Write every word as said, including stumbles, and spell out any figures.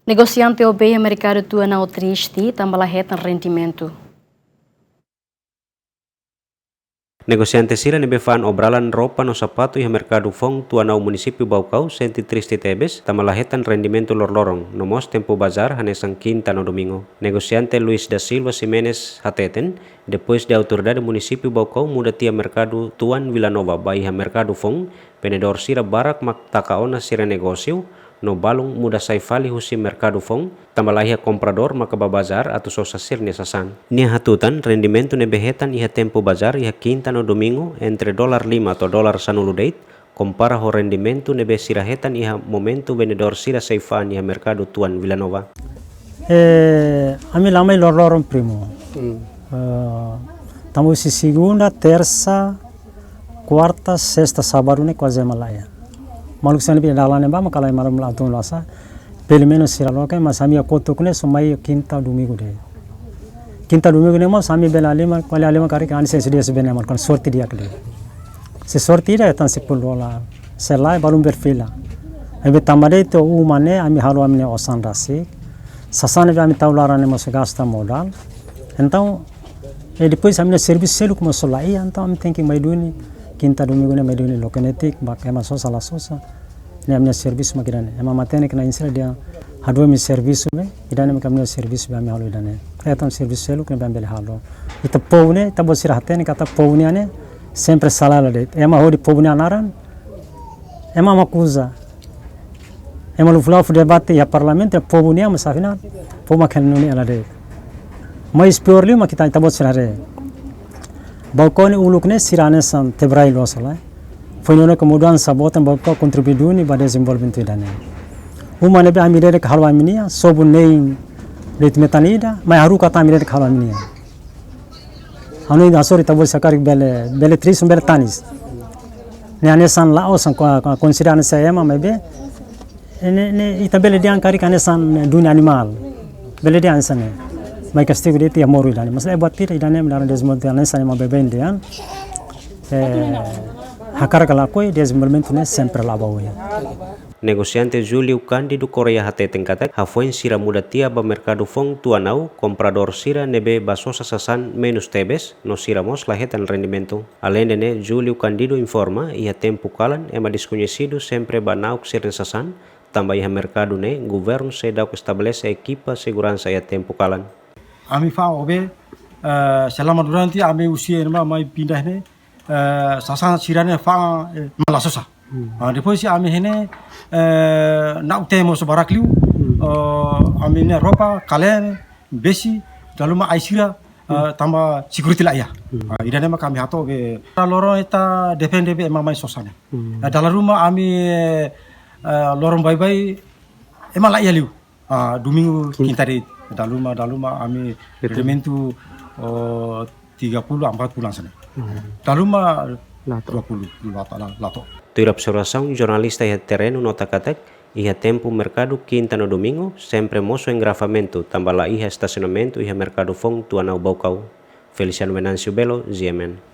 Negosiante O B iha merkadu Tuanao triste, tanba la hetan rendimentu. Negosiante sira ne'ebé fa'an obralan ropa no sapatu iha merkadu foun Tuanao, munisípiu Baucau, sente triste tebes, tanba la hetan rendimentu loroloron, no mós tempu bazár hanesan kinta no domingu. Negosiante Luis da Silva Ximenes hateten, depois de autoridade munisípiu Baucau muda tiha merkadu Tuan Vila Nova ba iha merkadu foun, vendedór sira barak mak taka ona sira negósiu, no balun muda sai fali husi merkadu foun, tanba la iha kompradór maka ba bazár atu sosa sira-nia sasán. Nia hatutan, rendimentu ne'ebé hetan iha tempu bazár iha kinta no domingu entre dolar lima to'o dolar sanulu de'it, kompara ho rendimentu ne'ebé sira hetan iha momentu vendedór sira sei fa'an iha merkadu Tuan Vila Nova. Eh, ami la mai loroloron, primo. Hmm. Eh, tanba husi segunda, tersa, kuarta, sesta, sábadu ne'e kuaze ema laiha. Maluk sira ne'ebé dalan ne'ebá mak laiha, maluk la tun lasa. Pelumenus sira loke, mas ami kotuk ne'e só mai kinta domingu de'it. Kinta domingu ne'e mós ami bele halimar, kuali halimar karik hanesan S D S bene, mas kan sorte di'ak de'it. Se sorte ida hetan sepuluh dolar. Se lae balun bele fila. Ne'ebé tanba de'it to'o uma ne'e ami halo ami-nia osan rasik. Sasán ne'ebé ami tau laran ne'e mós gasta modál. Entaun, e depois ami-nia servisu seluk mós laiha, entaun ami tenke mai duni, kinta domingu ne'e mai duni loke netik, ba ema sosa la sosa. Ne'e ami-nia servisu mak ida-ne'e. Ema matenek na'in sira dehan hadomi servisu be, ida-ne'e mak ami-nia servisu be ami halo ida-ne'e. Entaun servisu seluk ne'ebé ami bele halo. Ita povu ne'e, ita-boot sira hatene katak povu nian ne'e sempre sala la de'it. Ema hodi povu nia naran, ema mak uza. Ema lufu-lufu debate iha parlamentu, povu nian, mas afinál povu mak hela nune'e la de'it. Mais piór liu mak ita, ita-boot sira haree. Baucau nia uluk ne'e sira hanesan tebrai loos lai. Foin ona ke mudansa boot Baucau kontribui duni ba dezenvolvimentu ida-ne'e. Uma ne'ebé ami de'it ke halo ami-nian, sobu neen de'it metan ida, mai haruka tan ami de'it ke halo ami-nian. Hanoin hasoru ita-boot sira karik bele, bele trisun, bele tanis. Ne'e hanesan la'ós, hanesan ko-, ko-, konsidera hanesan ema maibé, ne'e, ne'e ita bele dehan karik hanesan dunia animál. Bele dehan hanesan ne'e. Mai kastigu de'it iha moru ida-ne'e. Mas e buat ida, ida-ne'e mak dala dezenvolvimentu hanesan ema baibain dehan. Eh, hakarak ka lakohi, dezenvolvimentu ne'e sempre la ba oin. Negosiante Júlio Cândido Correia hateten katak, hafoin sira muda tiha ba merkadu foun Tuanao, kompradór sira ne'ebé ba sosa sasán menus tebes, no sira mós la hetan rendimentu. Aleinde ne'e, Júlio Cândido informa, iha tempu kalan, ema deskoñesidu sempre ba na'ok sira-nia sasán, tanba iha merkadu ne'e, governu seidauk estabelese ekipa seguransa iha tempu kalan. Ami fa'an O B, eh, selama durante ami husi ne'ebá mai pindah ne'e, eh, sasán sira-ne'e fa'an, eh, ema la sosa. Hmm. Ah, depois ami iha ne'e, eh, na'ok tee mós barak liu, hmm, eh, ami-nia ropa, kaleen, besi, dala ruma ai sira, eh, hmm, tanba security laiha. Hmm. Ah, ida-ne'e mak ami hato'o be. Loron ita depende be ema mai sosa ne'e. Hmm. Eh, dala ruma ami, eh, loron baibain, ema laiha liu. Ah, domingu, kin- kinta de'it. Dala ruma, dala ruma ami, betul, rendimentu, oh, tiga puluh, empat puluh hanesan ne'e. Hmm. Dala ruma la to'o. Dua puluh, la to'o, la, la to'o. Tuir observasaun jornalista iha terrenu nota katak, iha tempu merkadu kinta no domingu, sempre mosu engarrafamentu, tanba la iha estasionamentu iha merkadu foun Tuanao Baucau. Feliciano Venâncio Belo, G M N.